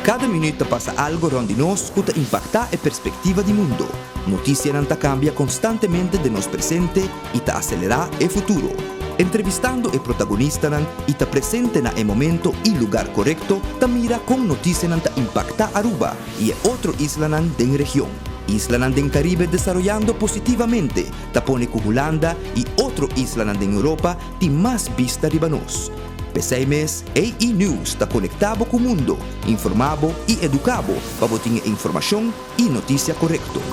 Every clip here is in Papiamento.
Cada minuut ta pasa algo rond di nos cu ta impacta e perspectiva di mundo. Noticianan ta cambia constantemente den nos presente y ta acelera e futuro. Entrevistando e protagonistanan y ta presente na e momento y lugar corecto ta mira con noticianan ta impacta Aruba y e otro islanan den region. Islanan den Caribe desaroyando positivamente ta pone cu Hulanda y otro islanan den Europa tin mas bista riba nos. P'esei mes, AE News ta konektá bo ku mundo, informá bo i eduká bo pa bo tin e informashon i notisia korekto.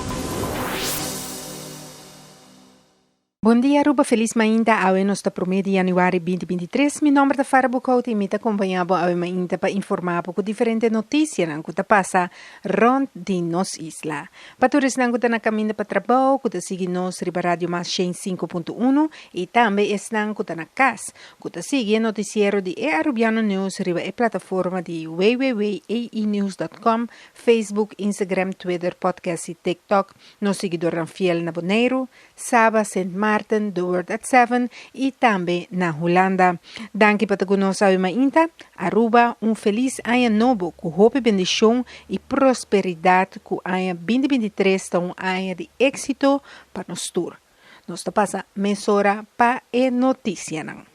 Bon dia Aruba, felis mainta, awe nos ta prome di januari binti 23, mi nomber ta Farah Boekhout y mi ta compaña bo awe mainta pa informa bo cu diferente noticianan cu ta pasa rond di nos isla. Pa tur esnan cu ta na caminda pa trabao, cu ta sigui nos riba Radio Mas 105.1 y tambe esnan cu ta na cas, Ku ta sigui e notisiero di E Arubiano News riba e plataforma di www.aenews.com, Facebook, Instagram, Twitter, Podcast i TikTok. Nos siguidornan fiel na Boneiru, Saba, Sint Maarten, The World at Seven i tambe na Hulanda. Danki pa ta ku nos awe mainta. Aruba, un felis aña nobo ku hopi bendishon i prosperidat ku aña 2023 ta un aña di éksito pa nos tur. Nos ta pasa mesora pa e noticianan.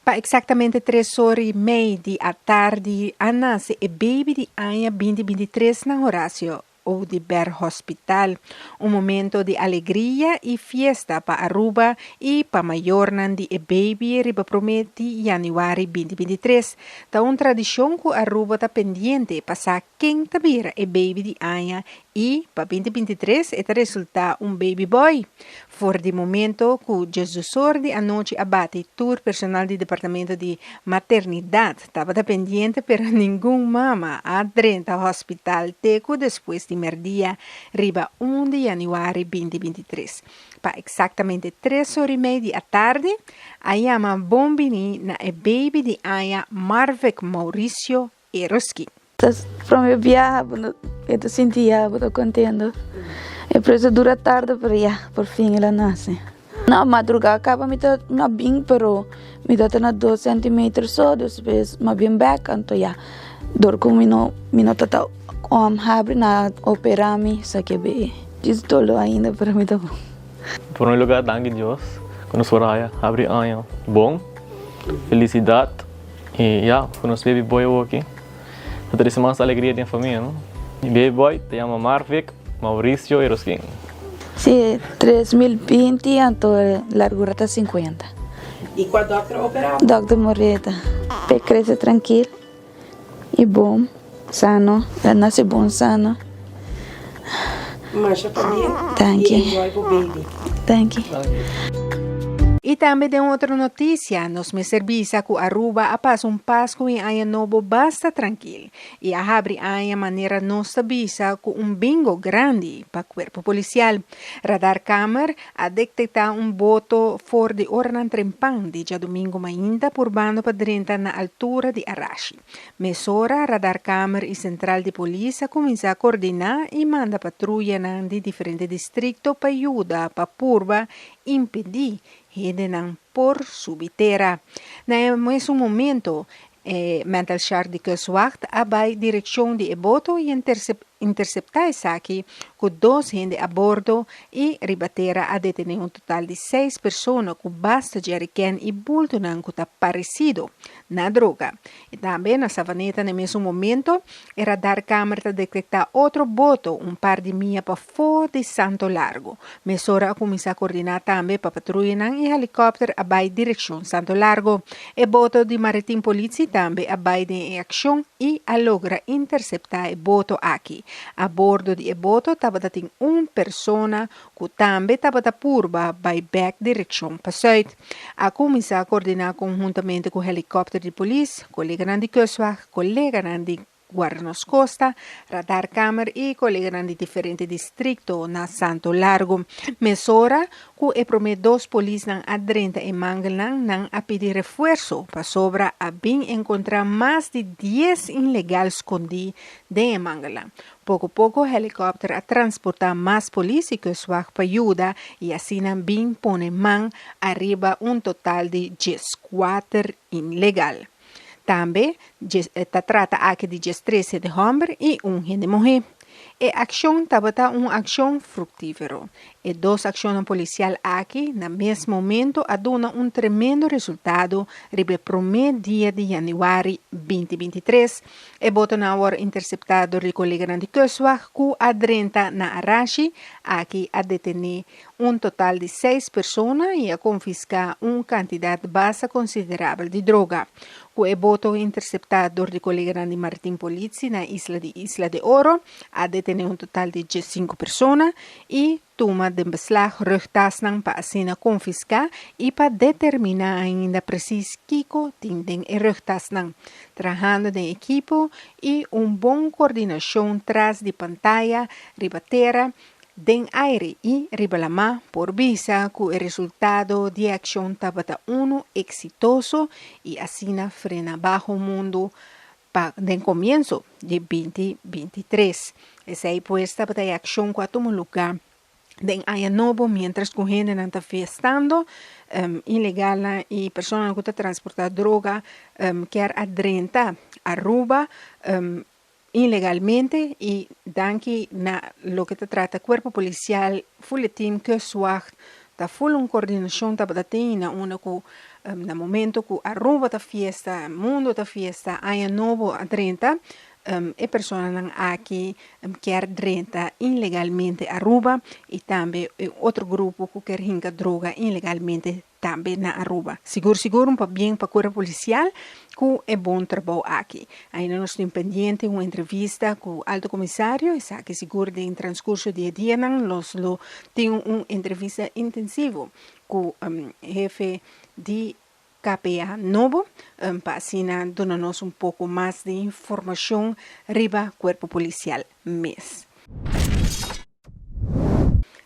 Pa exactamente tres ora y mei di atardi a nace e baby di aña 2023 na Horacio Oduber Hospital. Un momento di alegria y fiesta pa Aruba y pa mayornan di e baby riba prome di januari 2023. Ta un tradicion cu Aruba ta pendiente pa sa ken ta bira e baby di aña I pa 2023 e ta resultá un baby boy. For di momento ku djesdusor di anochi a bati tur personal di departamento di maternidat tabata pendiente pero ningun mama a drenta hospital te ku despues di mèrdia riba un di yanüari 2023. Pa eksaktamente tres or i mei di atardi a yama bon bini na e baby di aña Marvick Mauricio Eroski. Ta prome biaha bo no e ta sinti ya bo ta contento e procedura tarda pero ya por fin el a nace. Na madruga caba mi ta mi a bin pero mi ta na dos centimeter so despues mi a bin bek anto ya dor cu mi no mi no ta ta habri nan a opera mi esaki a bay djis dolo ainda pero mi ta bon. Prome lugar danki Dios cu nos por haya habri aña bon felicidad. Y ya, cu nos baby boy awoki, ta trece mas alegria den famia, no? Mi baby boy ta yama Marvick Mauricio Eroskin. Si, 3020 anto largura ta 50. Y cua dokter a opera bo? Dokter Moreta. P'e crece trankil y bon, sano. El a nace bon sano. Masha pabien. Danki. Y enjoy bo baby. Danki. Y tambe den otro noticia, nos mester bisa cu Aruba a pasa un Pascu y Aña Nobo basta trankil y a habri aña manera nos ta bisa cu un bingo grandi pa Cuerpo Policial. Radarkamer a detecta un boto for di oranan trempan di djadomingo mainta purbando pa drenta na altura di Arashi. Mesora radarkamer i sentral di polis a kuminsá kordiná i manda patruyanan di diferente distrikto pa yuda pa purba impedí hendenan por subi tera. Na e mesun momento e Mental Shark di Kustwacht a bai direkshon di e boto i interseptá esaki ku dos hende a bordo i riba tera a detené un total di seis persona ku basta jerrycan i bultonan ku ta paresido na droga. I tambe na Savaneta na e mesun momento e radarkamer ta detektá otro boto un par di mia pafó di Santo Largo. Mesora a kuminsá kordiná tambe pa patruyanan i helikòpter a bai direkshon Santo Largo. E boto di Maritim Politie tambe a bai den e akshon i a logra interseptá e boto aki. A bordo di e boto tabata tin un persona ku tambe tabata purba bai bèk direkshon pa sùit. A kuminsá kordiná konhuntamente ku helikòpter di polis, koleganan di Kustwacht, koleganan di Guarda Nos Costa, Radarkamer i koleganan di diferente distrikto na Santo Largo. Mesora ku e promé dos polisnan a drenta e mangelnan, nan a pidi refuerso pasobra a bin enkontrá mas di dies inlegal skondí den e mangelnan. Poko poko helikòpter a transportá mas polis i kustwacht pa yuda i asina bin pone man ariba un total di 14 inlegal. Tambe ta trata aki di 13 hende hòmber i un hende muhé. E akshon tabata un akshon fruktífero. E dos akshonnan polisial aki na mes momento a duna un tremendo resultado riba e promé dia di yanüari 2023. E botonan a wòrdu interseptá dor di koleganan di Kustwacht ku a drenta na Arashi. Aki a detené un total di seis persona i a konfiská un kantidat basta konsiderabel di droga. Ku e boto interseptá dor di koleganan di Maritim Politie na isla di Isla de Oro, a detené un total di diesinku persona i tuma den beslag rugtasnan pa asina konfiská i pa determiná ainda presis kiko tin den e rugtasnan. Trahando den ekipo i un bon kordinashon tras di pantaya riba tera, Den aire i riba lamá por bisa ku e resultado di e akshon tabata unu eksitoso i asina frena baho mundu pa den komienso di 2023. Esei pues tabata e akshon ku a tuma lugá den aña nobo miéntras ku hendenan ta fiestando, ilegalnan i personanan ku ta transportá droga kier a drenta Aruba. Ilegalmente y danki na loke ta trata Cuerpo Policial full e team Kustwacht ta full un coordinacion tabata tin na unda cu na momento cu Aruba ta fiesta, mundo ta fiesta, aña nobo a drenta e personanan aki kier drenta ilegalmente Aruba y tambe e otro grupo cu kier hinca droga ilegalmente tambe na Aruba. Sigur sigur un pabien pa Cuerpo Policial cu e bon trabou aki. Ainda nos tin pendiente un entrevista cu Alto Comisario, esaki sigur den transcurso di e dianan nos lo tin un entrevista intensivo cu hefe di KPA nobo pa asina duna nos un poco mas di informacion riba Cuerpo Policial mes.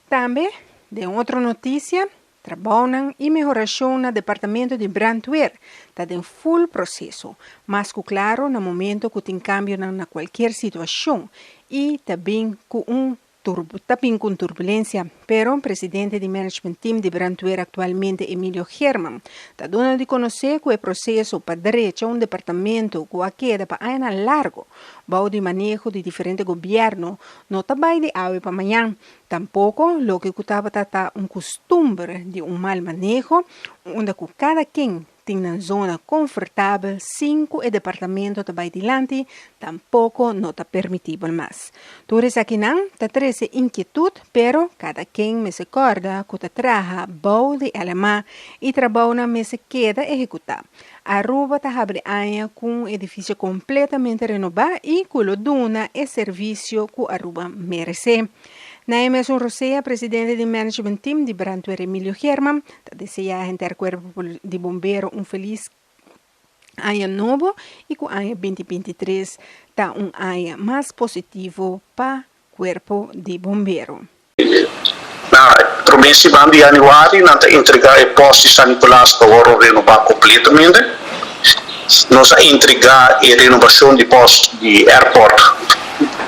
Tambe den otro noticia, Trabounan i mehorashon na departamento di brandweer ta den ful proseso, mas ku klaro na momento ku tin kambionan na kualkier situashon i ta bin ku un ta bin ku un turbulensia. Pero presidente di management team di brandweer aktualmente Emilio German ta duna di konosé ku e proseso pa drecha un departamento ku a keda pa añanan largo bou di maneho di diferente gobièrnu no ta bai di awe pa mañan. Tampoko loke ku tabata ta un kustumber di un mal maneho, unda ku kada ken tin nan zona konfortabel sin ku e departamento ta bai dilanti, tampoko no ta permitibel mas. Tur esakinan ta trese inkietut, pero kada ken mester kòrda ku ta traha bou di LMA i trabounan mester keda ehekutá. Aruba ta habri aña ku un edifisio kompletamente renobá i ku lo duna e servisio ku Aruba meresé. Na e mesun rosea, presidente di Management Team di Brandweer Emilio German ta deseá henter Kuerpo di Bombero un felis aña nobo i ku aña 2023 ta un aña mas positivo pa Kuerpo di Bombero. Na promé siman di yanüari nan ta entregá e pòst di San Nicolas pa wòrdu renobá kompletamente. Nos a entregá e renobashon di pòst di airport,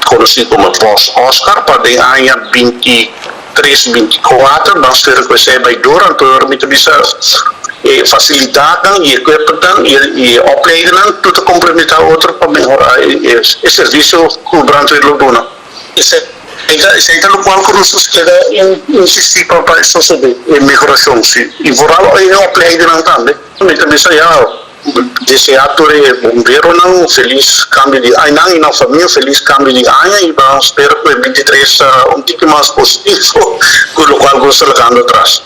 konosí komo Pòst Oscar, pa den aña 23, 24. Ban spera ku esei bai dor, anto ora mi ta bisa e fasilidatnan i equipmentnan i e opleidennan tur ta komplementá otro pa mehorá e servisio ku brandweer lo duna. Esei ta lokual ku nos ta keda insistí pa e sosodé, e mehorashon si, i vooral e opleidennan tambe. Mi ta bisa ya deseá tur e bomberonan un felis kambio di aña, nan i nan famia un felis kambio di aña i ban spera ku e 23 ta un tiki mas positivo ku lokual ku nos ta lagando atras.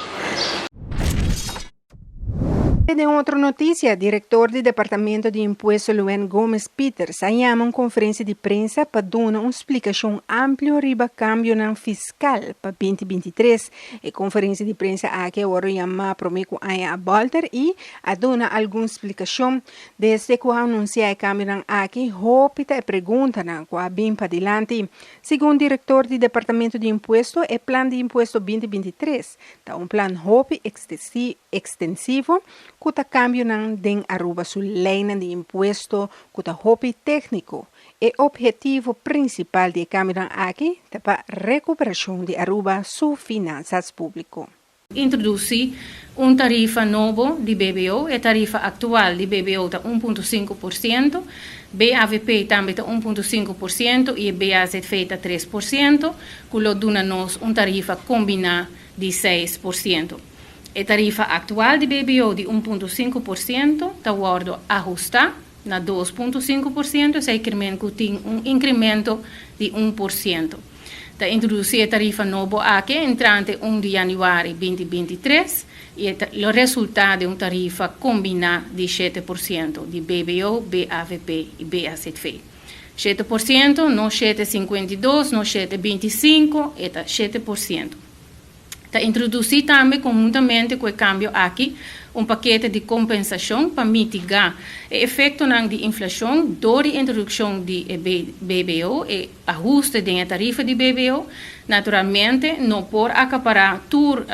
Den otro noticia, director di Departamento di Impuesto Luen Gomez Pieters a yama un conferencia di prensa pa duna un splicacion amplio riba cambionan fiscal pa 2023. E conferencia di prensa aki a wordo yama prome cu aña a bolter y a duna algun splicacion. Desde cu a anuncia e cambionan aki, hopi ta e preguntanan cu a bin padilanti. Segun director di Departamento di Impuesto, e plan di impuesto 2023 Ta un plan hopi ekstensivo ku ta kambionan den Aruba su leinan di impuesto ku ta hopi tékniko. E ophetivo prinsipal di e kambionan aki ta pa rekuperashon di Aruba su finansas públiko. Introdusí un tarifa nobo di BBO. E tarifa aktual di BBO ta 1.5%, BAVP tambe ta 1.5% i e BAZV ta 3%, ku lo duna nos un tarifa kombiná di 6%. E tarifa aktual di BBO di 1.5% ta wòrdu ahustá na 2.5%, esei kier men ku tin un inkremento di 1%. Ta introdusí e tarifa nobo aki entrante 1 di yanüari 2023 i e lo resultá den un tarifa kombiná di 7% di BBO, BAVP i BAZV. 7%, no 7,52, no 7,25, e ta 7%. Ta introdusí tambe konhuntamente ku e kambio aki un pakete di kompensashon pa mitigá e efektonan di inflashon dor di introdukshon di e BBO, e ahuste den e tarifa di BBO. Naturalmente no por akapará tur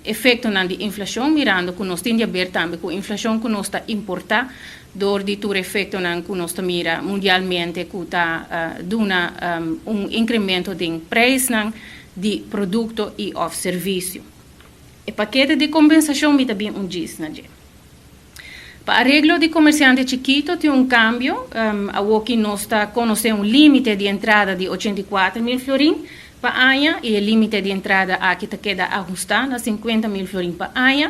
efektonan di inflashon mirando ku nos tin di aber tambe ku inflashon ku nos ta importá dor di tur efektonan ku nos ta mira mundialmente ku ta duna un inkremento den preisnan di produkto i òf servisio. E pakete di kompensashon mi ta bin un djis na dje. Pa areglo di komersiante chikito tin un kambio, awoki nos ta konosé un límite di entrada di 84.000 florin pa aña i e límite di entrada aki ta keda ahustá na 50.000 florin pa aña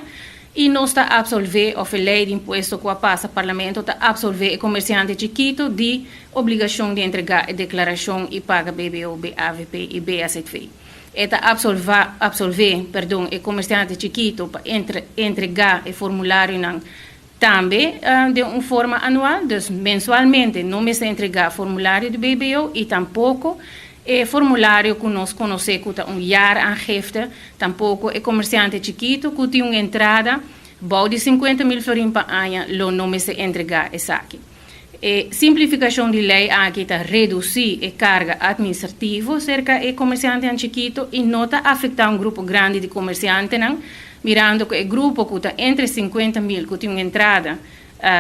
i nos ta apsolvé òf e lei di impuesto ku a pasa parlamento ta apsolvé e komersiante chikito di obligashon di entregá e deklarashon i paga BBO, BAVP i BAZV. E ta apsolvá, apsolvé, perdon, e komersiante chikito pa entregá e formularionan tambe den un forma anual, dus mensualmente no mester entregá formulario di BBO i tampoko e formulario ku nos konosé ku ta un jaaraangifte, tampoko e komersiante chikito ku tin un entrada bou di 50.000 florin pa aña lo no mester entregá esaki. E simplifikashon di lei aki ta redusí e karga atministrativo serka e komersiantenan chikito i no ta afektá un grupo grandi di komersiantenan, mirando ku e grupo ku ta entre 50.000 ku tin un entrada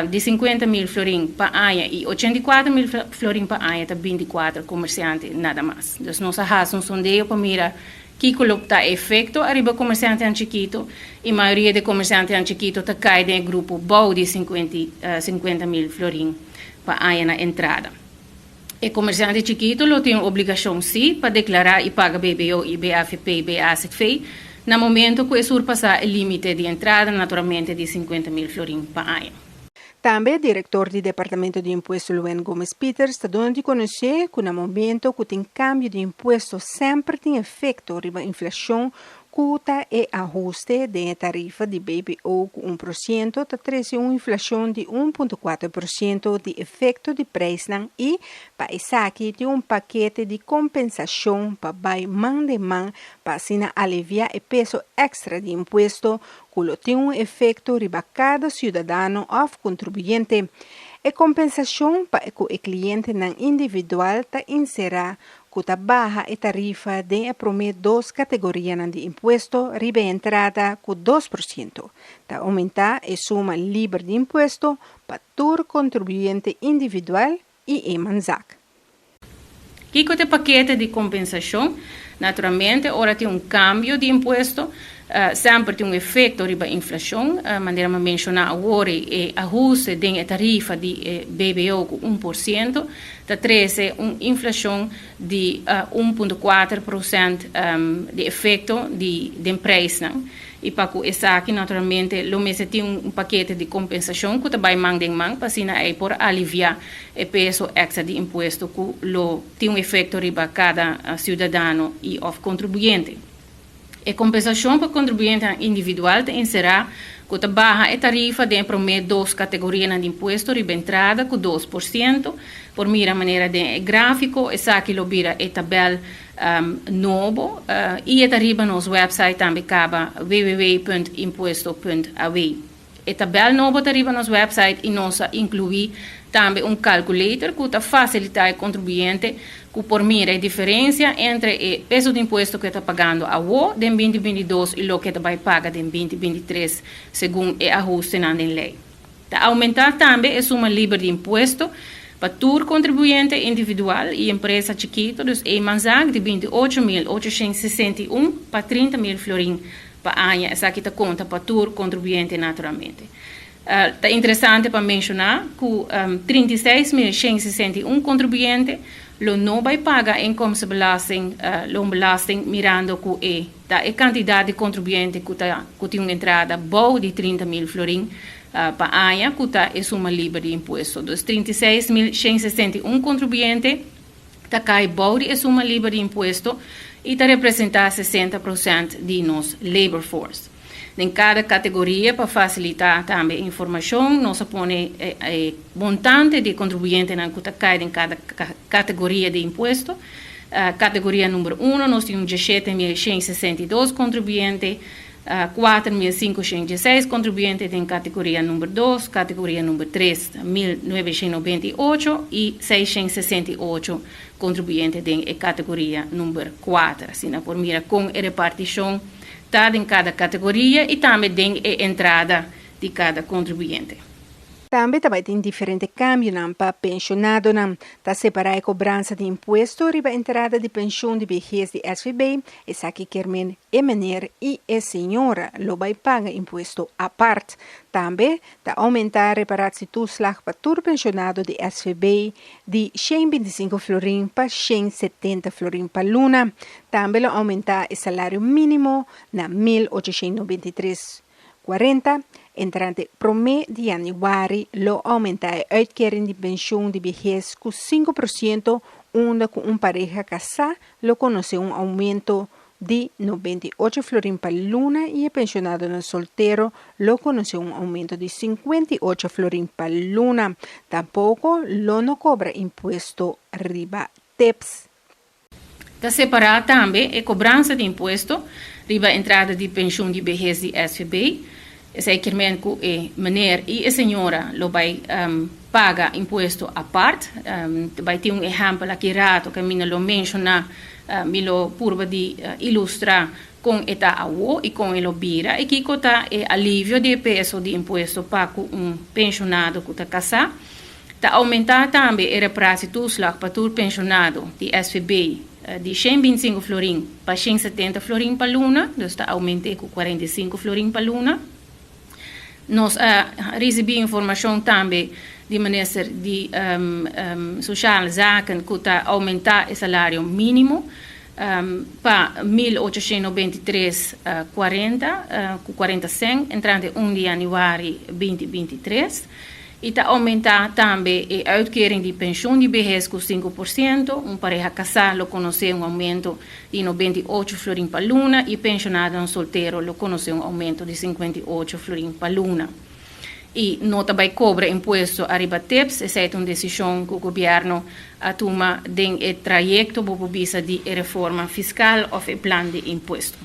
di 50.000 florin pa aña i 84.000 florin pa aña ta 24 komersiante nada mas. Dus nos a hasi un sondeo pa mira kiko lo ta e efekto ariba komersiantenan chikito i mayoria di komersiantenan chikito ta kai den e grupo bou di 50.000 florin pa aña na entrada. E komersiante chikito lo tin un obligashon sí pa deklará i paga BBO i BAVP i BAZV na momento ku e surpasá e límite di entrada, naturalmente di 50.000 florin pa aña. Tambe direktor di Departamento di Impuesto Luen Gomez Pieters ta duna di konosé ku na momento ku tin kambio di impuesto semper tin efekto riba inflashon ku ta e ahuste den e tarifa di BBO ku 1% ta trese un inflashon di 1.4% di efekto di preisnan i pa esaki tin un pakete di kompensashon pa bai man den man pa asina aliviá e peso èkstra di impuesto ku lo tin un efekto riba kada siudadano òf kontribuyente. E kompensashon pa ku e klientenan individual ta enserá ku ta baha e tarifa den e promé dos kategorianan di impuesto riba e entrada ku 2%. Ta oumentá e suma liber di impuesto pa tur kontribuyente individual i eenmanszaak. Kiko ta e pakete di kompensashon? Naturalmente, ora tin un kambio di impuesto, semper tin un efekto riba inflashon. Manera mi a menshoná awor, e ahuste den e tarifa di e BBO ku 1% ta trese un inflashon di 1.4% di efekto di den preisnan. I pa ku esaki naturalmente lo mester tin un pakete di kompensashon ku ta bai man den man pa asina ei por aliviá e peso èkstra di impuesto ku lo tin un efekto riba kada siudadano i òf kontribuyente. E kompensashon pa kontribuyentenan individual ta enserá ku ta baha e tarifa den e promé dos kategorianan di impuesto riba entrada ku 2%. Por mira manera den e gráfiko esaki lo bira e tabèl nobo i e ta riba nos wèpsait tambe kaba www.impuesto.aw. E tabèl nobo ta riba nos wèpsait i nos a inkluí tambe un kalkulator ku ta fasilitá e kontribuyente ku por mira e diferensia entre e peso di impuesto ku e ta pagando awo den 2022 i loke e ta bai paga den 2023 segun e ahustenan den lei. Ta oumentá tambe e suma liber di impuesto pa tur kontribuyente individual i empresa chikitu, dus eenmanszaak di 28.861 pa 30.000 florin. pa aña. Esaki ta konta pa tur kontribuyente naturalmente. Ta interesante pa menshoná ku 36.161 kontribuyente lo no bai paga inkomstenbelasting, loonbelasting, mirando ku e ta e kantidat di kontribuyente ku ta ku tin un entrada bou di 30.000 florin pa aña ku ta e suma liber di impuesto. Dus 36.161 kontribuyente ta kai bou di e suma liber di impuesto i ta representá 60% di nos labor force. Den kada kategoria pa fasilitá tambe informashon nos a pone e montante di kontribuyentenan ku ta kai den kada kategoria di impuesto. Kategoria number uno nos tin un 17.162 kontribuyente, 4.516 kontribuyente den kategoria number dos, kategoria number tres 1.998 i 668 kontribuyente den e kategoria number kuater. Asina por mira kon e repartishon ta den kada kategoria i tambe den e entrada di kada kontribuyente. Tambe ta bai tin diferente kambionan pa penshonadonan. Ta separá e kobransa di impuesto riba entrada di penshon di behes di SVB, esaki kier men e meneer i e señora lo bai paga impuesto apart. Tambe ta oumentá reparatietoeslag pa tur penshonado di SVB di 125 florin pa 170 florin pa luna. Tambe lo oumentá e salario mínimo na 1893,40. Entrante 1 di yanüari lo oumentá e uitkering di penshun di behes ku 5%, unda ku un pareha kasá lo konosé un oumento di 98 florin pa luna i e penshonadonan soltero lo konosé un oumento di 58 florin pa luna. Tampoko lo no kobra impuesto riba tips. Ta separá tambe e kobransa di impuesto riba entrada di penshun di behes di SVB. Esei kier men ku e meneer i e señora lo bai paga impuesto apart. Ta bai tin un ehèmpel aki rato ku mi no lo menshoná, mi lo purba di ilustrá kon e ta awo i kon e lo bira i kiko ta e alivio di e peso di impuesto pa ku un penshonado ku ta kasá. Ta oumentá tambe e reparatietoeslag pa tur penshonado di SVB di 125 florin pa 170 florin pa luna, dus ta oument'é ku 45 florin pa luna. Nos a risibí informashon tambe di Minister di Sociale Zaken ku ta oumentá e salario mínimo pa 1893,40 ku 40 sènt entrante 1 di yanüari 2023. I ta oumentá tambe e uitkering di penshun di behes ku 5%. Un pareha kasá lo konosé un oumento di 98 florin pa luna i penshonadonan soltero lo konosé un oumento di 58 florin pa luna. I no ta bai kobra impuesto ariba tips, esei ta un desishon ku gobièrnu a tuma den e trayekto, bo por bisa, di e reforma fiskal òf e plan di impuesto.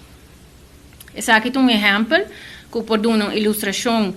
Esaki ta un ehèmpel ku por duna un ilustrashon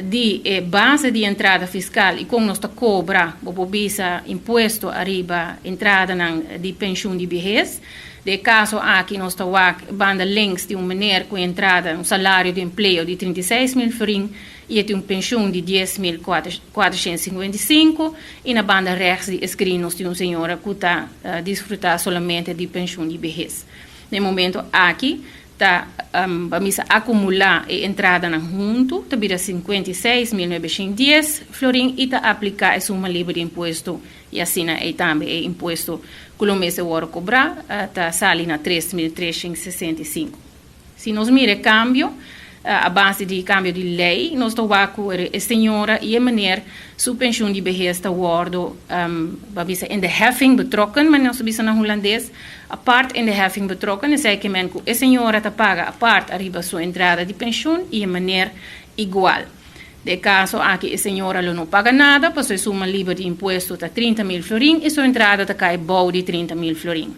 di e base di entrada fiskal i kon nos ta kobra, bo por bisa, impuesto ariba entradanan di penshun di behes. Den e kaso aki nos ta wak banda links di un meneer ku entrada, un salario di empleo di 36.000 florin i e tin un penshun di 10.455, i na banda rechts di e screen nos tin un señora ku ta disfrutá solamente di penshun di behes. Na e momento aki ta pa misa akumulá e entradanan huntu ta bira 56.910 florin i ta apliká e suma liber di impuesto i asina ei tambe e impuesto ku lo mester wòrdu kobrá ta sali na 3.365. Si nos mira e kambio a base di kambio di lei nos ta wak ku e señora i e meneer su penshun di behes ta wòrdu pa bisa in de heffing betrokken, manera nos ta bisa na hulandes, apart in de heffing betrokken, esei ke men ku e señora ta paga apart ariba su entrada di penshun i e meneer igual. Den e kaso aki e señora lo no paga nada pasobra e suma liber di impuesto ta 30.000 florin i su entrada ta kai bou di 30.000 florin.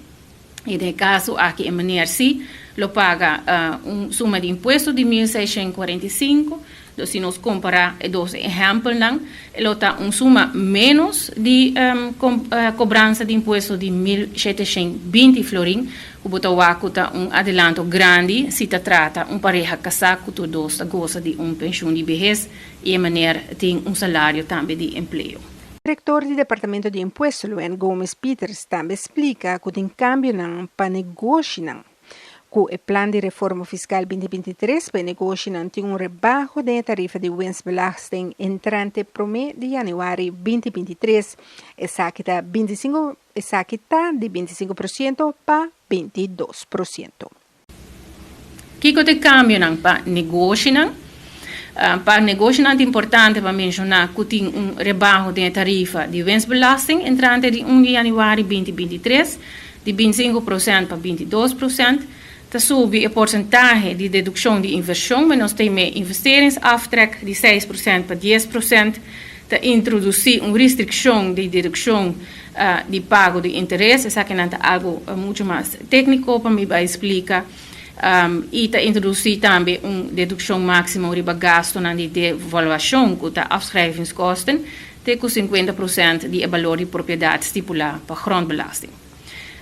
I den e kaso aki e meneer si lo paga un suma di impuesto di 1645. Dus si nos kompará e dos ehèmpelnan, e lo ta un suma ménos di kobransa di impuesto di 1720 florin, ku bo ta wak ku ta un adelanto grandi si ta trata un pareha kasá ku tur dos ta gosa di un penshun di behes i e meneer tin un salario tambe di empleo. Direktor di Departamento di Impuesto Luann Gomez Pieters tambe splika ku tin kambionan pa negoshinan. Ku e plan di reforma fiskal 2023 pa e negoshinan tin un rebaho den e tarifa di winstbelasting entrante promé di yanüari 2023. Esaki ta 25 esaki ta di 25% pa 22%. Kiko ta e kambionan pa negoshinan? Pa negoshinan ta importante pa menshoná ku tin un rebaho den e tarifa di winstbelasting entrante di un di yanüari 2023 di 25% pa 22%. Ta subi e porsentahe di dedukshon di invershon, men nos ta him'é investeringsaftrek, di 6% pa 10%. Ta introdusí un restrikshon di dedukshon di pago di interes, esakinan ta algu muchu mas tékniko pa mi bai splika, i ta introdusí tambe un dedukshon máksimo riba gastunan di devaluashon ku ta afschrijvingskosten te ku 50% di e balor di propiedat stipulá pa grondbelasting.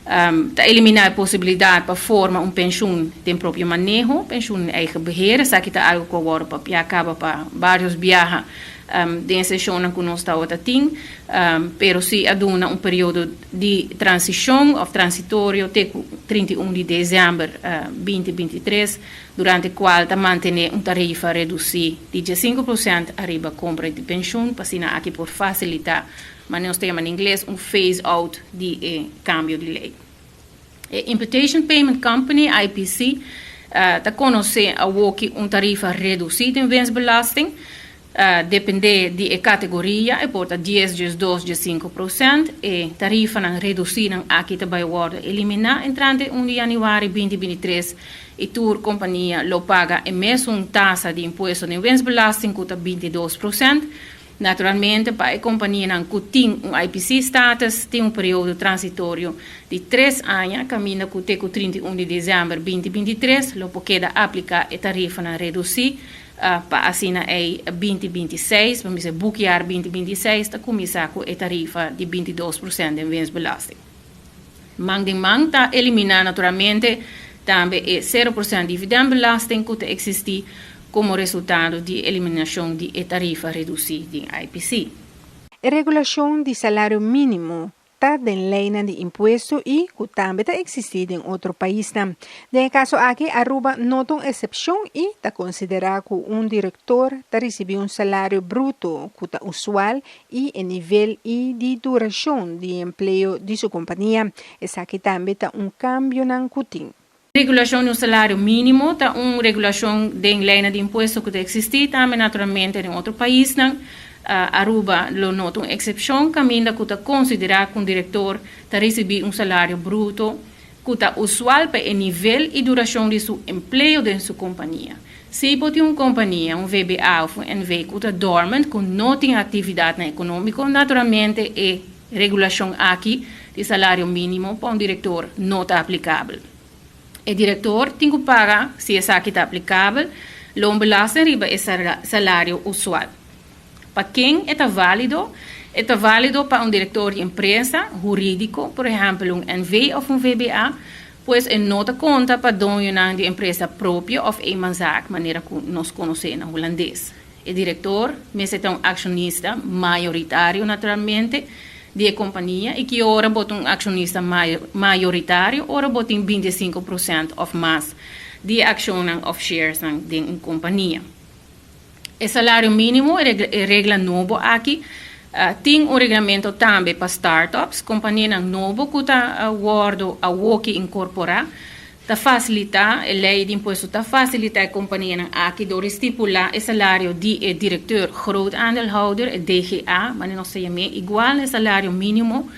Ta eliminá e posibilidat pa forma un penshun den propio maneho, penshun in eigen beheer. Esaki ta algu ku a wòrdu papiá kaba pa vários biaha den e seshonnan ku nos tabata tin, pero si a duna un periodo di transishon òf transitorio te ku 31 di desèmber 2023, durante kual ta mantené un tarifa redusí di 15% ariba kompra di penshun pa asina aki por fasilitá, manera nos ta yama na ingles, un phase-out di e kambio di lei. E Imputation Payment Company, IPC, ta konosé awoki un tarifa redusí den winstbelasting. Dependé di e kategoria, e por ta 10, 12, 15%. E tarifanan redusínan aki ta bai wòrdu eliminá entrante 1 di yanüari 2023 i tur kompania lo paga e mesun tasa di impuesto den winstbelasting ku ta 22%. Naturalmente pa e kompanianan ku tin un IPC status tin un periodo transitorio di tres aña kaminda ku te ku 31 di desèmber 2023 lo por keda apliká e tarifanan redusí pa asina ei 2026, pa bisa boekjaar 2026 ta kuminsá ku e tarifa di 22% den winstbelasting. Man den man ta eliminá naturalmente tambe e 0% dividendbelasting ku ta eksistí komo resultado di eliminashon di e tarifa redusí den IPC. E regulashon di salario mínimo ta den leinan di impuesto i ku tambe ta eksistí den otro paisnan. Den e kaso aki Aruba no ta un eksepshon i ta konsiderá ku un direktor ta risibí un salario bruto ku ta usual i e nivel i di durashon di empleo di su kompania. Esaki tambe ta un kambionan ku tin. Regulashon di un salario mínimo ta un regulashon den leinan di impuesto ku ta eksistí tambe naturalmente den otro paisnan. Aruba lo no ta un eksepshon kaminda ku ta konsiderá ku un direktor ta risibí un salario bruto ku ta usual pa e nivel i durashon di su empleo den su kompania. Si bo tin un kompania, un VBA òf un NV ku ta dormant, ku no tin aktividatnan ekonómiko, naturalmente e regulashon aki di salario mínimo pa un direktor no ta aplikabel. E direktor tin ku paga, si esaki ta aplikabel, loonbelasting riba e salario usual. Pa ken e ta válido? E ta válido pa un direktor di empresa hurídiko, por ehèmpel un NV òf un VBA, pues e no ta konta pa doñonan di empresa propio òf eenmanszaak, manera ku nos konosé na hulandes. E direktor mester ta un akshonista mayoritario naturalmente di e kompania i ki ora bo ta un akshonista mayoritario ora bo tin 25% òf mas di e akshonnan òf sharesnan den un kompania. E salario mínimo, e regla nobo aki, tin un reglamento tambe pa startups, kompanianan nobo ku ta wòrdu awoki inkorporá. Ta fasilitá, e lei di impuesto ta fasilitá e kompanianan aki dor di stipulá e salario di e direkteur grootaandeelhouder, e DGA, manera nos ta yam'é, igual na e salario mínimo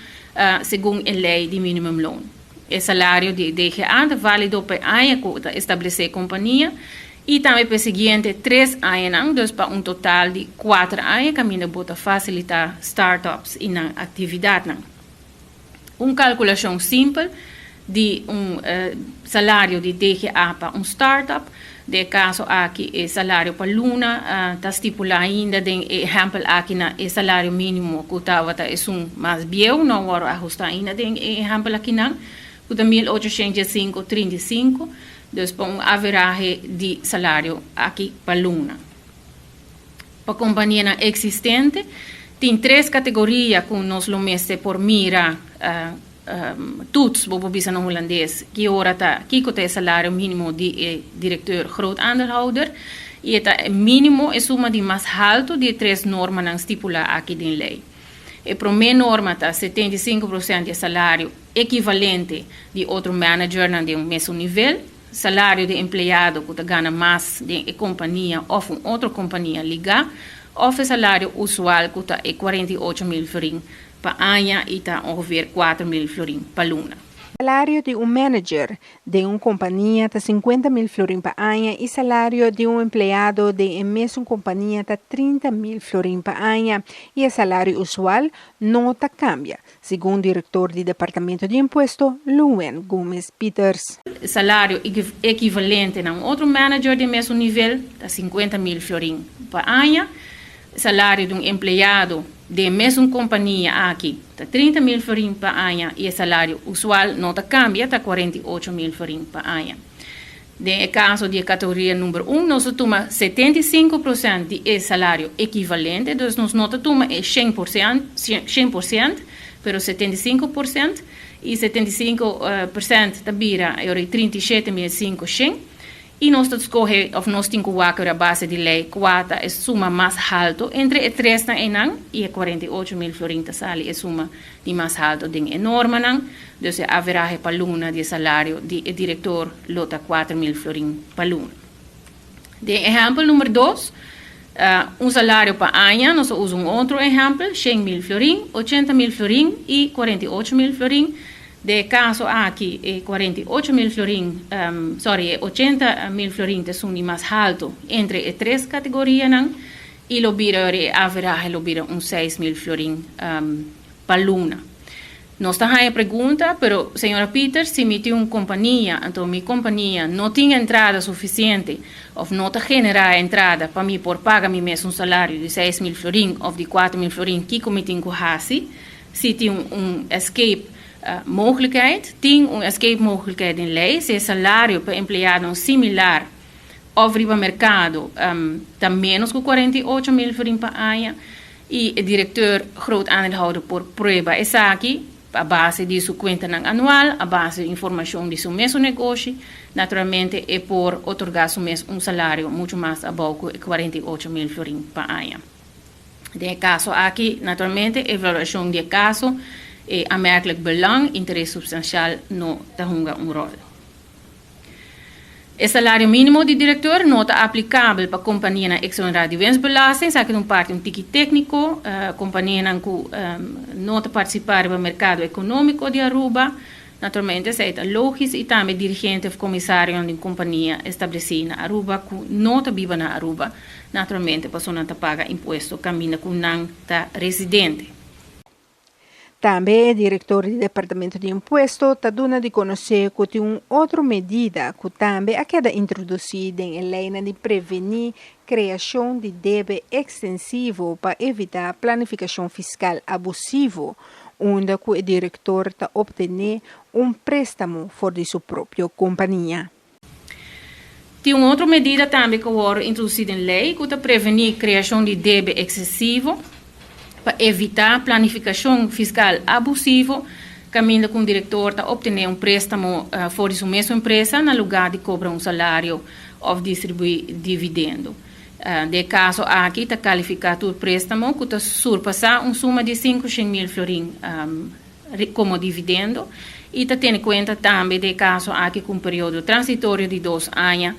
segun e lei di minimumloon. E salario di e DGA ta válido pa e aña ku ta establesé e kompania i tambe pa e siguiente tres añanan, dus pa un total di kuater aña kaminda bo ta fasilitá startups i nan aktividatnan. Un kalkulashon simpel di un salario di DGA pa un startup, den e kaso aki e salario pa luna ta stipulá ainda den e ehèmpel aki na e salario mínimo ku tabata esun mas bieu, no a wòrdu ahustá ainda den e ehèmpel akinan, ku ta 1805,35, dus pa un averahe di salario aki pa luna. Pa kompanianan eksistente tin tres kategoria ku nos lo mester por mira. Toets, bo por bisa na hulandes, ki ora ta, kiko ta e salario mínimo di e direkteur groot aandeelhouder i e ta e mínimo, e suma di mas haltu di e tres normanan stipulá aki den lei. E promé norma ta 75% di e salario ekivalente di otro managernan den un mesun nivel, salario di empleado ku ta gana mas den e kompania òf un otro kompania ligá, òf e salario usual ku ta e 48.000 florin pa aña i ta ongeveer 4000 florin pa luna. Salario di un manager den un kompania ta 50.000 florin pa aña i salario di un empleado den e mesun kompania ta 30.000 florin pa aña i e salario usual no ta kambia, segun direktor di Departamento di Impuesto, Luen Gomez Pieters. Salario ekivalente na un otro manager den mesun nivel ta 50.000 florin pa aña. Salario di un empleado den e mesun kompania aki ta 30.000 florin pa aña i e salario usual no ta kambia, ta 48.000 florin pa aña. Den e kaso di e kategoria number un nos ta tuma 75% di e salario ekivalente, dus nos no ta tuma e 100%, 100%, pero 75%, i 75% ta bira e ora di 37.500. I nos ta skohe òf nos tin ku wak riba base di lei kua ta e suma mas haltu entre e tresnan einan, i e 48.000 florin ta sali e suma di mas haltu den e normanan, dus e averahe pa luna di e salario di e direktor lo ta 4.000 florin pa luna. Den ehèmpel number dos, un salario pa aña, nos a usa un otro ehèmpel, 100.000 florin, 80.000 florin i 48.000 florin. Den e kaso aki e 48.000 florin, sorry, e 80.000 florin ta esun di mas haltu entre e tres kategorianan i lo bira e averahe lo bira un 6.000 florin pa luna. Nos ta haña pregunta, pero señora Pieters, si mi tin un kompania, anto mi kompania no tin entrada sufisiente òf no ta generá entrada pa mi por paga mi mes un salario di 6.000 florin òf di 4.000 florin, kiko mi tin ku hasi? Si tin un escape mogelijkheid, tin un escape mogelijkheid den lei si e salario pa empleadonan similar òf riba merkado ta ménos ku 48.000 florin pa aña i e direkteur groot aandeelhouder por prueba esaki a base di su kuentanan anual, a base di informashon di su mesun negoshi, naturalmente e por otorgá su mes un salario muchu mas abou ku e 48.000 florin pa aña. Den e kaso aki, naturalmente, evaluashon di e kaso, e aanmerkelijk belang, interes supstansial, no ta hunga un ròl. E salario mínimo di direktor no ta aplikabel pa kompanianan eksonerá di winstbelasting. Esaki ta un parti un tiki tékniko. Kompanianan ku no ta partisipá riba merkado ekonómiko di Aruba, naturalmente esei ta lógis, i tambe dirigente òf komisarionan di un kompania establesí na Aruba ku no ta biba na Aruba, naturalmente pasobra nan ta paga impuesto kaminda ku nan ta residente. Tambe e direktor di Departamento di Impuesto ta duna di konosé ku tin un otro medida ku tambe a keda introdusí den e leinan di prevení kreashon di debe ekstensivo pa evitá planifikashon fiskal abusivo, unda ku e direktor ta optené un préstamo for di su propio kompania. Tin un otro medida tambe ku a wòrdu introdusí den lei ku ta prevení kreashon di debe eksesivo pa evitá planifikashon fiskal abusivo kaminda ku un direktor ta optené un préstamo for di su mesun empresa na lugá di kobra un salario òf distribuí dividendo. Den e kaso aki ta kalifiká tur préstamo ku ta surpasá un suma di 500.000 florin komo dividendo i ta tene kuenta tambe den e kaso aki ku un periodo transitorio di dos aña,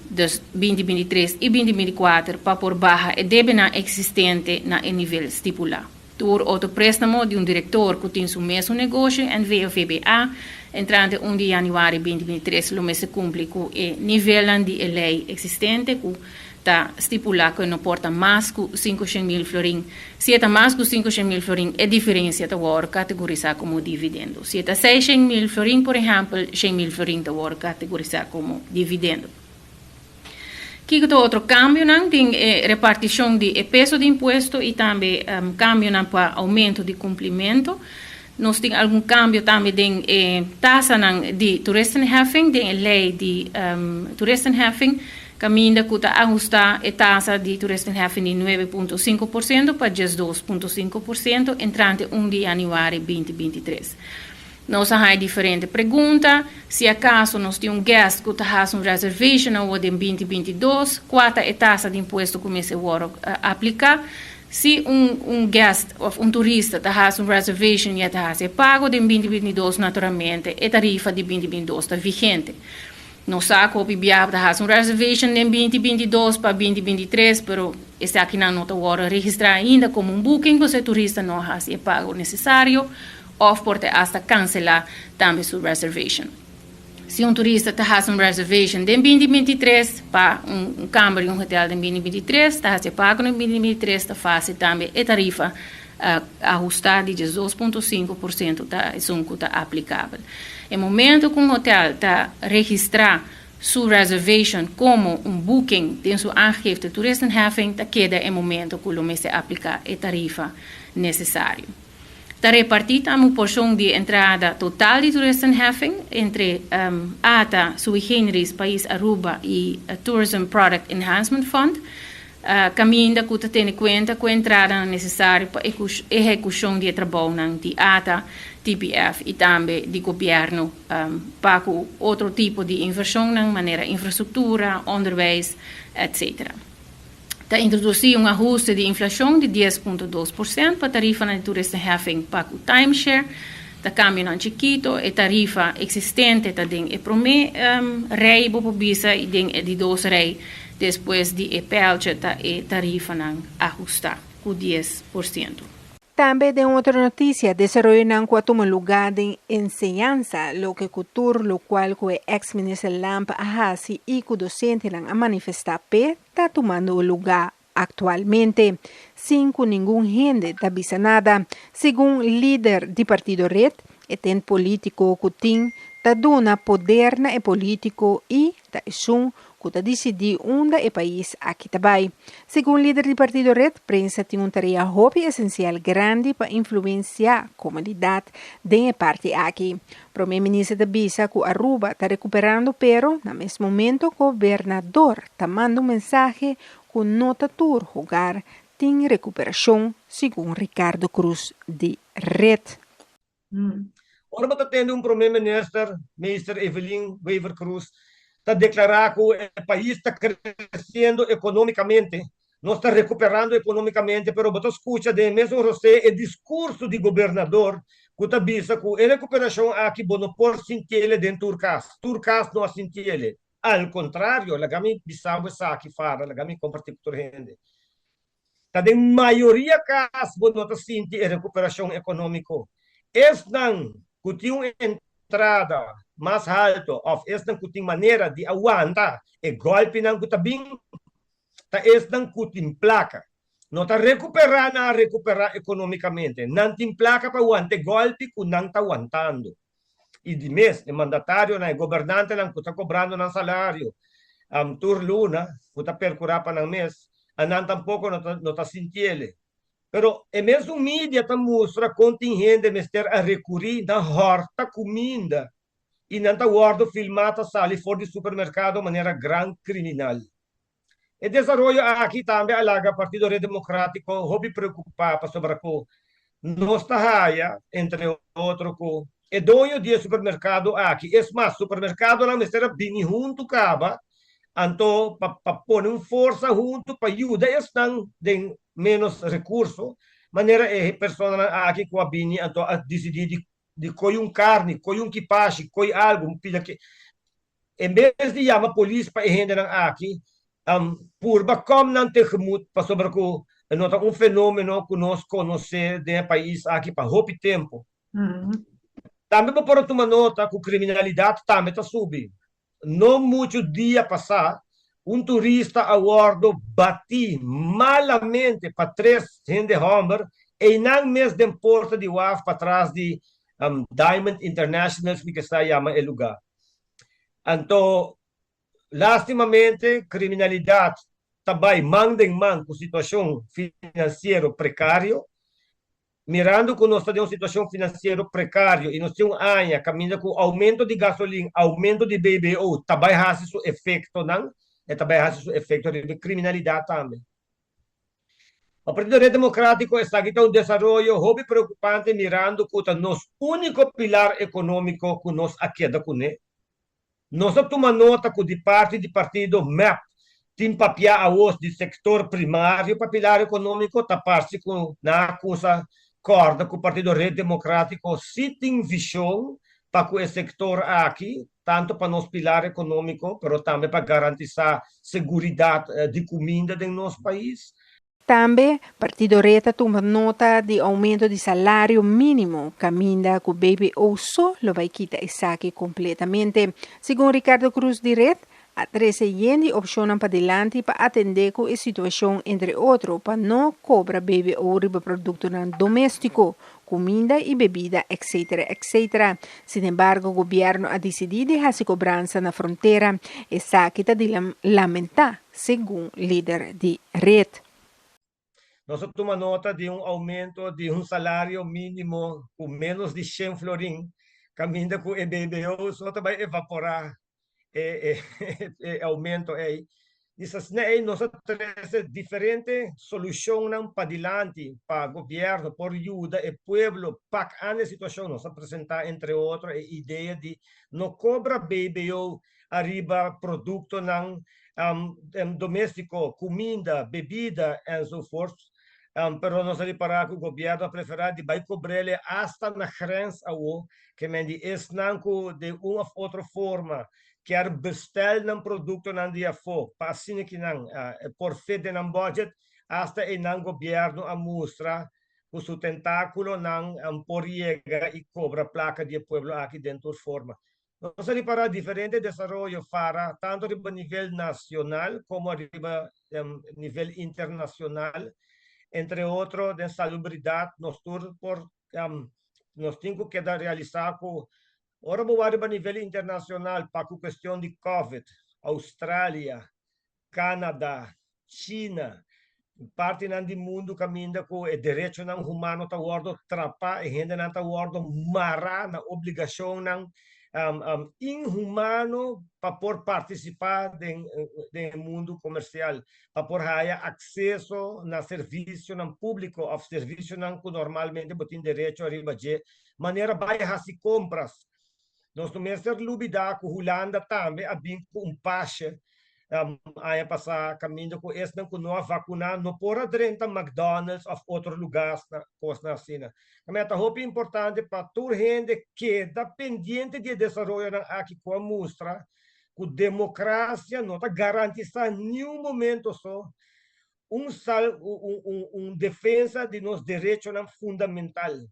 dus 2023 i 2024, pa por baha e debenan eksistente na e nivel stipulá. Tur otro préstamo di un direktor ku tin su mesun negoshi, NV òf VBA, entrante 1 di yanüari 2023 lo mester kumpli ku e nivelnan di e lei eksistente ku ta stipulá ku e no por ta mas ku 500.000 florin. Si e ta mas ku 500.000 florin, e diferensia ta wòrdu kategorisá komo dividendo. Si e ta 600.000 florin, por ehèmpel, 100.000 florin ta wòrdu kategorisá komo dividendo. Kiko ta otro kambionan? Tin e repartishon di e peso di impuesto i tambe kambionan pa oumento di kumplimentu. Nos tin algun kambio tambe den e tasanan di toeristenheffing, den e lei di toeristenheffing, kaminda ku ta ahustá e tasa di toeristenheffing di 9.5% pa 12.5% entrante 1 di yanüari 2023. Nos a haña diferente pregunta, si acaso nos tin un guest cu ta haci un reservation awor den 2022, cua ta e tasa di impuesto cu mester wordo aplica? Si un guest of un turista ta haci un reservation y e ta haci e pago den 2022, naturalmente e tarifa di 2022 ta vigente. Nos sa cu hopi biaha ta haci un reservation den 2022 pa 2023, pero esakinan no ta wordo registra ainda como un booking, pasobra e turista no a haci e pago necesario of por te hasta cancela tambe su reservation. Si un turista ta haci un reservation den 2023 pa un camber di un hotel den 2023, ta haci e pago den 2023, ta fácil tambe e tarifa ahusta di 12.5% ta esun cu ta aplicabel. E momento cu un hotel ta registra su reservation como un booking den su aangifte toeristenheffing, ta keda e momento cu lo mester aplica e tarifa necesario. Ta reparti tambe un porcion di entrada total di toeristenheffing entre ATA, Sui Generis, Pais Aruba y Tourism Product Enhancement Fund, caminda cu ta tene cuenta cu e entradanan necesario pa ehecucion di e trabounan di ATA, TPF y tambe di gobierno pa cu otro tipo di inversionnan manera infrastructura, onderwijs, etc. Ta introduci un ahuste di inflacion di 10.2% pa tarifanan di toeristenheffing pa cu timeshare. Ta cambionan chikito, e tarifa existente ta den e prome rij bo por bisa y den e di dos rij despues di e pijltje ta e tarifanan ahusta cu 10%. Tambe den otro noticia, desaroyonan cu a tuma luga den enseñansa, loke cu tur locual cu e ex minister Lampe a haci y cu docentenan a manifesta p'e, ta tumando luga actualmente, sin cu ningun hende ta bisa nada. Segun lider di partido red, e tent politico cu tin ta duna poder na e politico y ta esun cu ta dicidi unda e pais aki ta bay. Segun lider di partido red, prensa tin un tarea hopi esencial grandi pa influencia comunidad den e parti aki. Prome Minister ta bisa cu Aruba ta recuperando pero na mes momento gobernador ta manda un mensahe cu no ta tur hogar tin recuperacion, segun Ricardo Croes di red. Ora bo ta tende un Prome Minister, Meester Evelyn Wever-Croes, ta declara cu e pais ta creciendo economicamente, nos ta recuperando economicamente, pero bo ta scucha den e mesun rosé e discurso di Gobernador cu ta bisa cu e recuperacion aki bo no por sintiele den tur cas, tur cas no a sintiele. Al contrario, laga mi bisa bo esaki, Fara, laga mi comparti cu tur hende. Ta den mayoria kas bo no ta sinti e rekuperashon ekonómiko. Esnan ku tin un entrada mas haltu òf esnan ku tin manera di a wanta e gòlpinan ku ta bin, ta esnan ku tin plaka. No ta rekuperá nan a rekuperá ekonómikamente. Nan tin plaka pa wanta e gòlpi ku nan ta wantando. I di mes, e mandatarionan, e gobernantenan ku ta kobrando nan salario tur luna, ku ta perkurá pa nan mes, anan tampoko no ta no ta sintiele. Pero e mesun media ta mustra kon tin hende mester a rekurí na hòrta kuminda i nan ta wòrdu filmá ta sali for di supermerkado manera gran kriminal. E desaroyo aki tambe a laga Partido Red Democratico hopi preocupa pasobra cu nos ta haya, entre otro, cu e doño di e supermercado aki, es mas, supermercadonan mester a bini hunto caba anto pa pa pone un forsa hunto pa yuda esnan den menos recurso, manera e personanan aki cu a bini anto a dicidi di di coy un carni, coy un kipashi, coy algo, un pida ke. En bes di yama polis pa e hendenan aki, purba kom nan tegemoet pasobra ku no ta un fenomeno ku nos konosé den e pais aki pa hopi tempu. Tambe bo por a tuma nota ku kriminalidat tambe ta subi. No muchu dia pasá un turista a wòrdu batí malamente pa tres hende hòmber einan mes den porta di waf patras di Diamond International, mi ke sa yama e lugá. Anto, lastimamente, kriminalidat ta bai man den man ku situashon finansiero prekario. Mirando ku nos ta den un situashon finansiero prekario i nos tin un aña kaminda ku oumento di gasolin, oumento di BBO ta bai hasi su efektonan, e ta bai hasi su efekto riba e kriminalidat tambe. Pa Partido Red Democrático esaki ta un desaroyo hopi preocupante mirando cu ta nos unico pilar economico cu nos a keda cune. Nos a tuma nota cu di parti di partido mep tin papia awos di sector primario pa pilar economico, ta parce cu nan a cusa corda cu Partido Red Democrático si tin vision pa cu e sector aki, tanto pa nos pilar economico, pero tambe pa garantisa seguridad di cuminda den nos pais. Tambe, Partido Red a tuma nota di aumento di salario minimo, caminda cu BBO so lo bay kita esaki completamente. Segun Ricardo Croes di Red, a trece yen di opcionnan padilanti pa atende cu e situacion entre otro pa no cobra BBO riba productonan domestico, cuminda y bebida etc. Etc. Sinembargo gobierno a dicidi di haci cobransa na frontera. Esaki ta di lamenta, segun lider di Red. Nos a tuma nota di un aumento di un salario minimo cu menos di shen florin, caminda cu e BBO so ta bay evapora e e aumento ei. Di asina ei nos a trece diferente solucionnan padilanti pa gobierno por yuda e pueblo pak an e situacion. Nos a presenta entre otro e idea di no cobra BBO ariba productonan domestico, cuminda, bebida enzovoort. Pero nos a ripara cu gobierno a prefera di bay cobrele hasta na grens awo, ke men di esnan cu den un of otro forma kier bestel nan productonan di afo pa asina ki nan por fit den nan budget, hasta eynan gobierno a mustra cu su tentaculonan por yega y cobra placa di e pueblo aki den tur forma. Nos a ripará diferente desaroyo fara tantu riba nivel nacional como riba nivel internacional. Entre otro den salubridad nos tur por nos tin cu keda realisa cu ora bo wak riba nivel internacional pa cu cuestion di covid, Australia, Canada, China, partinan di mundu caminda cu e derechonan humano ta wordo trapa, e hendenan ta wordo mara na obligacionnan inhumano pa por participa den e mundu comercial, pa por haya acceso na servicionan publico of servicionan cu normalmente bo tin derecho ariba dje, manera bay haci compras. Nos no mester lubida cu Hulanda tambe a bin cu un pasje aña pasa caminda cu esnan cu no a vacuna no por a drenta McDonald's of otro lugasnan, cosnan asina. Tambe ta hopi importante pa tur hende keda pendiente di e desaroyonan aki cu a mustra cu democracia no ta garantisa niun momento so un sal un defensa di nos derechonan fundamental.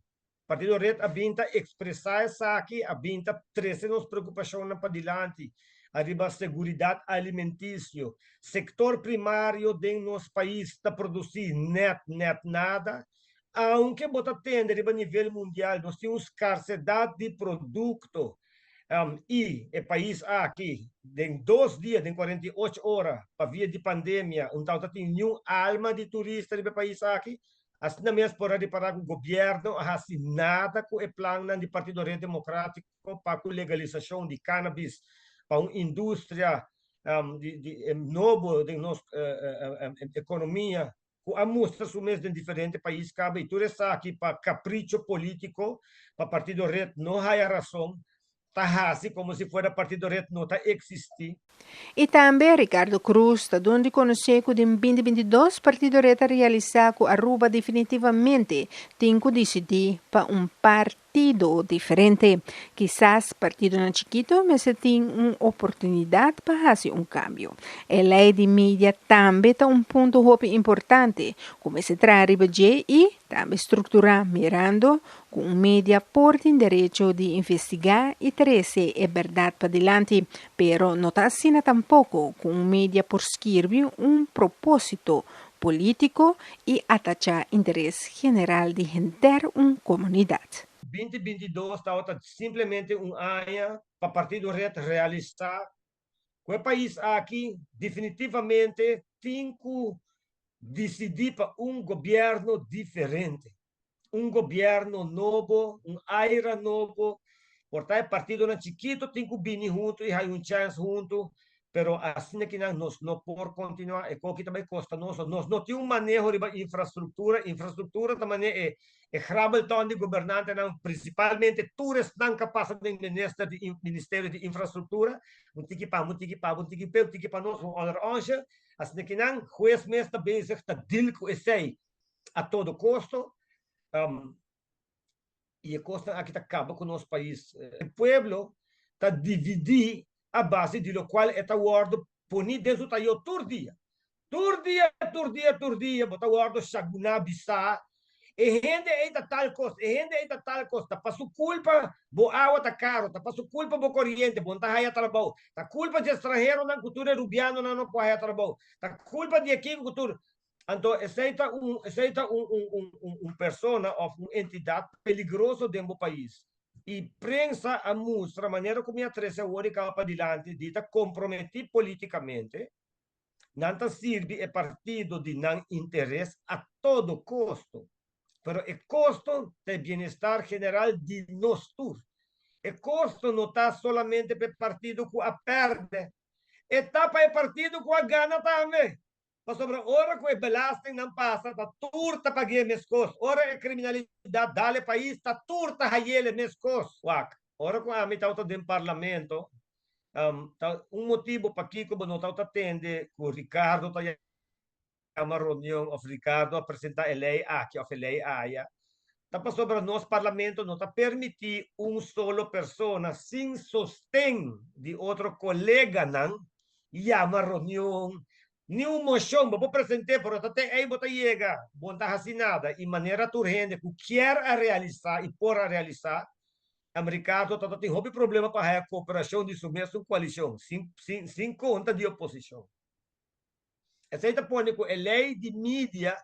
Partido Red a bin ta expresa esaki, a bin ta trece nos preocupacionnan padilanti ariba seguridad alimenticio. Sector primario den nos pais ta produci net net nada, aunke bo ta tende riba nivel mundial nos tin un scarcedad di producto y e pais aki den dos dia, den 48 ora pa via di pandemia un tawata tin niun alma di turista riba e pais aki. Asina mes por a ripará ku gobièrnu a hasi nada ku e plannan di Partido Red Demokrátiko pa ku legalisashon di cannabis pa un industria nobo den nos ekonomia ku a mustra su mes den diferente pais kaba i tur esaki pa kapricho polítiko pa Partido Red no haya rason ta hasi como si fuera Partido Red no ta existi. I tambe Ricardo Croes ta dun di conoce cu den 2022 Partido Red a realisa cu Aruba definitivamente tin cu dicidi pa un partido diferente. Kisas partidonan chikito mester tin un oportunidad pa haci un cambio. E ley di media tambe ta un punto hopi importante cu mester traha riba dje y tambe structura mirando Ku un media por tin derecho di investigá i trese e bèrdat padilanti, pero no ta asina tampoko ku un media por skirbi un propósito polítiko i atachá interes general di henter un komunidat. 2022 tabata simplemente un aña pa Partido Red realisá ku e pais aki definitivamente tin ku disidí pa un gobièrnu diferente. Un gobierno nobo, un aira nobo, por ta e partidonan chikito tin cu bini hunto y hay un chance hunto. Pero asina ki nan nos no por continua, e koki ta bay costa nos, nos no tin un maneho riba infrastructura, infrastructura ta mane e e grabbelton di gobernantenan, principalmente tur esnan ka pasa den minister di ministerio di infrastructura, un tiki pa un tiki pa un tiki pe un tiki pa nos, un onder onsje, asina ki nan hues mes ta bezig ta deal cu esey a todo costo. Y e cosnan aki ta caba cu nos pais. E pueblo ta dividi a base di locual e ta wordo poni den su tayo tur dia. Tur dia, tur dia, tur dia bo ta wordo shaguna, bisa, e hende ey ta tal cos, e hende ey ta tal cos, ta pa su culpa bo awa ta caro, ta pa su culpa bo coriente, bo no ta haya trabou, ta culpa dje stranheronan cu tur e rubianonan no por haya trabou, ta culpa di e kico cu tur. Anto esei ta un esei ta un un un un un persona of un entidat peligroso den bo pais. I prensa a mustra manera ku mi a trese awor i kaba padilanti di ta komprometí politikamente, nan ta sirbi e partido di nan interes a todo kosto. Pero e kosto ta e bienestar general di nos tur. E kosto no ta solamente pa e partido ku a pèrdè, e ta pa e partido ku a gana tambe. Pasobra ora ku e belastingnan pasa ta tur ta pag'é meskos, ora e kriminalidat dal e pais ta tur ta hayel e meskos. Wak, ora ku ami tabata den parlamento, ta un motibu pakiko bo no tabata tende ku Ricardo ta yama reunion òf Ricardo a presentá e lei aki òf e lei aya, ta pasobra nos parlamento no ta permití un solo persona sin sosten di otro koleganan yama reunion, ni un mocion bo por present'é pero ta te ei bo ta yega, bo no ta haci nada y manera tur hende cu kier a realisa y por a realisa, Ricardo ta ta tin hopi problema pa haya cooperacion di su mesun coalicion sin sin sin conta di oposicion. Esei ta pone ku e lei di media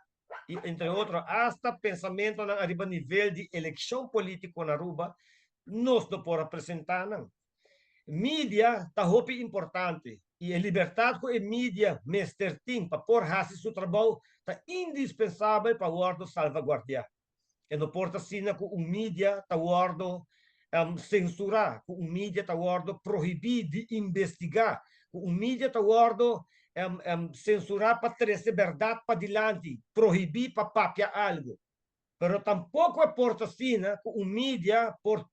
i entre otro asta pensamentonan ariba nivel di elekshon polítiko na Aruba nos no por a presentá nan. Media ta hopi importante i e libertat ku e media mester tin pa por hasi su trabou ta indispensabel pa wòrdu salvaguardiá. E no por ta asina ku un media ta wòrdu sensurá, ku un media ta wòrdu prohibí di investigá, ku un media ta wòrdu sensurá pa trese bèrdat padilanti, prohibí pa papia algu. Pero tampoko e por ta asina ku un media por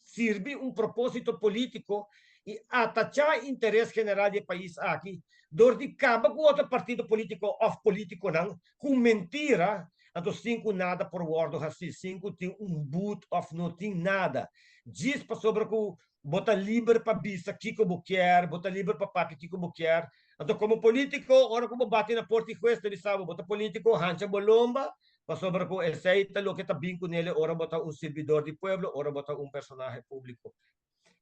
sirbi un propósito polítiko i atachá interes general di e pais aki dor di kaba ku otro partido polítiko òf polítikonan ku mentira, anto sin ku nada por wòrdu hasí, sin ku tin un but òf no tin nada, djis pasobra ku bo ta liber pa bisa kiko bo kier, bo ta liber pa papia kiko bo kier. Anto komo polítiko ora ku bo bati na porta di hues ta bisa bo, bo ta polítiko, hancha bo lomba, Pasobra ku esei ta loke ta bin ku nele ora bo ta un sirbidor di pueblo, ora bo ta un personahe públiko.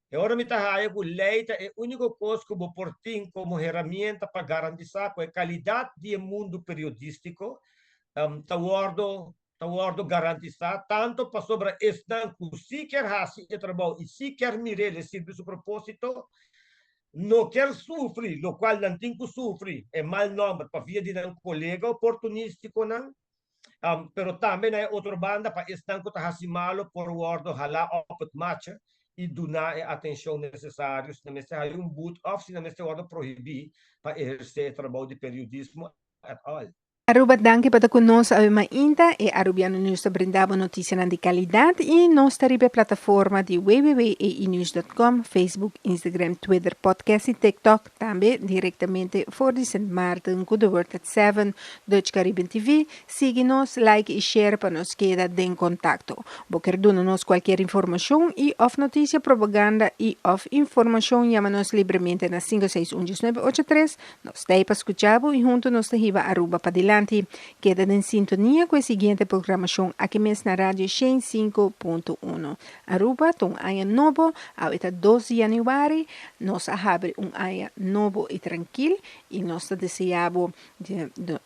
E ora mi ta haya ku lei ta e úniko kos ku bo por tin komo herramienta pa garantisá ku e kalidat di e mundu periodístiko ta wòrdu ta wòrdu garantisá, tantu pasobra esnan ku sí kier hasi e trabou i sí kier mir'é le sirbi su propósito, no kier sufri lokual nan tin ku sufri, e mal nòmber pa via di nan kolega oportunístikonan, pero tambe na e otro banda pa esnan ku ta hasi malo por wòrdu halá òp het matje i duná e atenshon nesesario si nan mester haña un but òf si nan mester wòrdu prohibí pa ehersé e trabou di periodismo et al. Aruba danki pa ta ku nos awe mainta. E Arubiano News ta brinda bo notisianan di kalidat i nos ta riba e plataforma di www.einews.com, Facebook, Instagram, Twitter, Podcast i TikTok. Tambe direktamente for di Sint Maarten ku The Word at Seven, Dutch Caribbean TV. Sigui nos, like i share pa nos keda den kontakto. Bo ker duna nos kualkier informashon i òf notisia, propaganda i òf informashon yama nos libremente na 561 1983 Nos ta ei pa skucha bo i huntu nos ta hiba Aruba padilanti. Keda den sintonia ku e siguiente programashon aki mes na Radio shen sinku punto uno. Aruba ta un aña nobo, awe ta dos di yanüari, nos a habri un aña nobo i trankil i nos ta desea bo,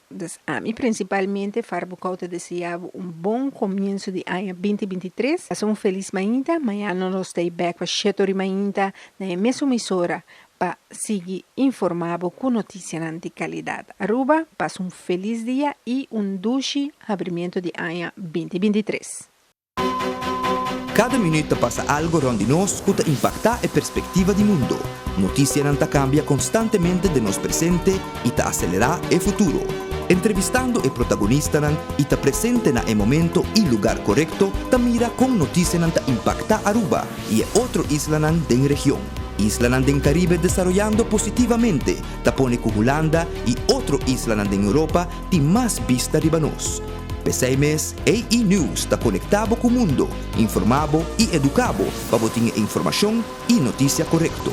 dus ami prinsipalmente Farbukou ta desea bo un bon komienso di aña binti 23. Pasa un felis mainta, mañana nos ta ei bèk pa shete ora di mainta na e mesun emisora pa sigui informa bo cu noticianan di calidad. Aruba, pasa un feliz dia y un dushi habrimiento di aña 2023. Cada minuut ta pasa algo rond di nos cu ta impacta e perspectiva di mundo. Noticianan ta cambia constantemente den nos presente y ta acelera e futuro. Entrevistando e protagonistanan y ta presente na e momento y lugar corecto ta mira con noticianan ta impacta Aruba y e otro islanan den region. Islanan den Caribe desaroyando positivamente ta pone cu Hulanda y otro islanan den Europa tin mas bista riba nos. P'esei mes, AE News ta conecta bo cu mundo, informa bo y educa bo pa bo tin e informacion y noticia corecto.